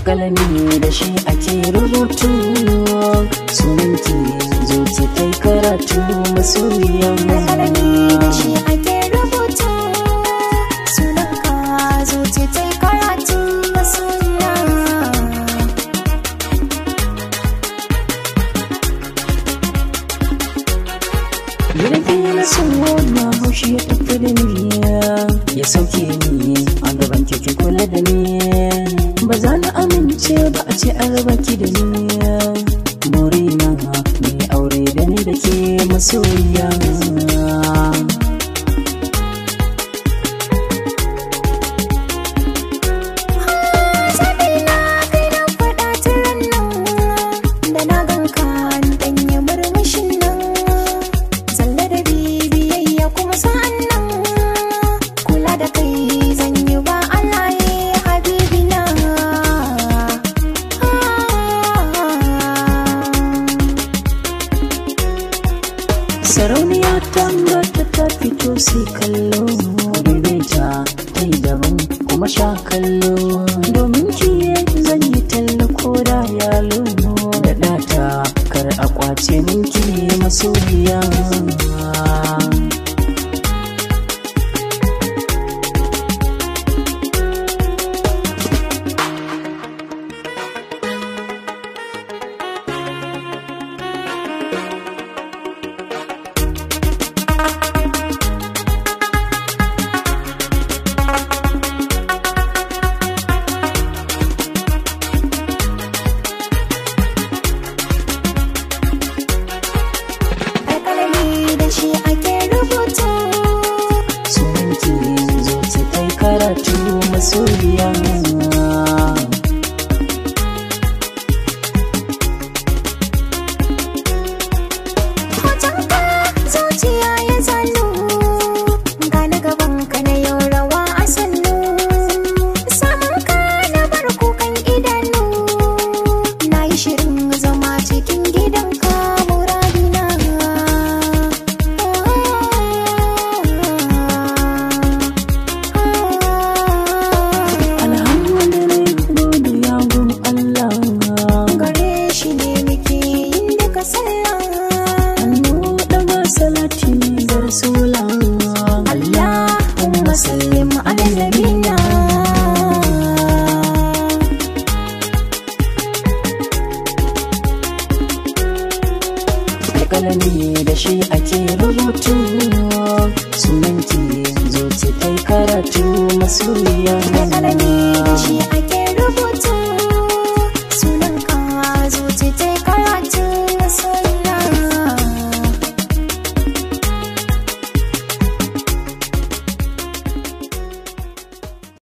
Alƙalami da shi ake rubutu, sunanki zuci tai karatu masoyiya. Alƙalami da shi ake rubutu, sunanka zuci tai karatu masoyiya. Yarki na so na haushi ya tafi da ni, ya sauke ni a gaban keke kula da ni. Ba za na amince ba a ce an raba ki da ni. Burina ni aure da ni da ke masoyiya. Zaɓina kai na faɗa turan nan, da na ganka ɗanye murmushin nan. Zalla da bibiyayya kuma sa'an nan, kula da kai zan yi ba Allah ya habibina. Sarauniya ta gata ta fito sai kallo, dube ta ta yi daban kuma sha kallo. Domin kiye zan yi talla ko da yalo, da ɗata kar a kwace minki masoyiya. Alƙalami da shi ake rubutu, Sunanki zuci tai karatu masoyiya. Hotonka zuciya ya zanu, gani gabanka na yau rawa a sannu. Samunka na bar kukan idanu, na yi shirin zama cikin gidanka muradina. Alhamdulillah godiya gun Allah. Gare shi ne muke yin duka sallah. Hannu daga salati ga Rasula. Allahumma sallim ala nabina. Alƙalami da shi ake rubutu, sunanki zuci tai karatu masoyiya. Alƙalami da shi ake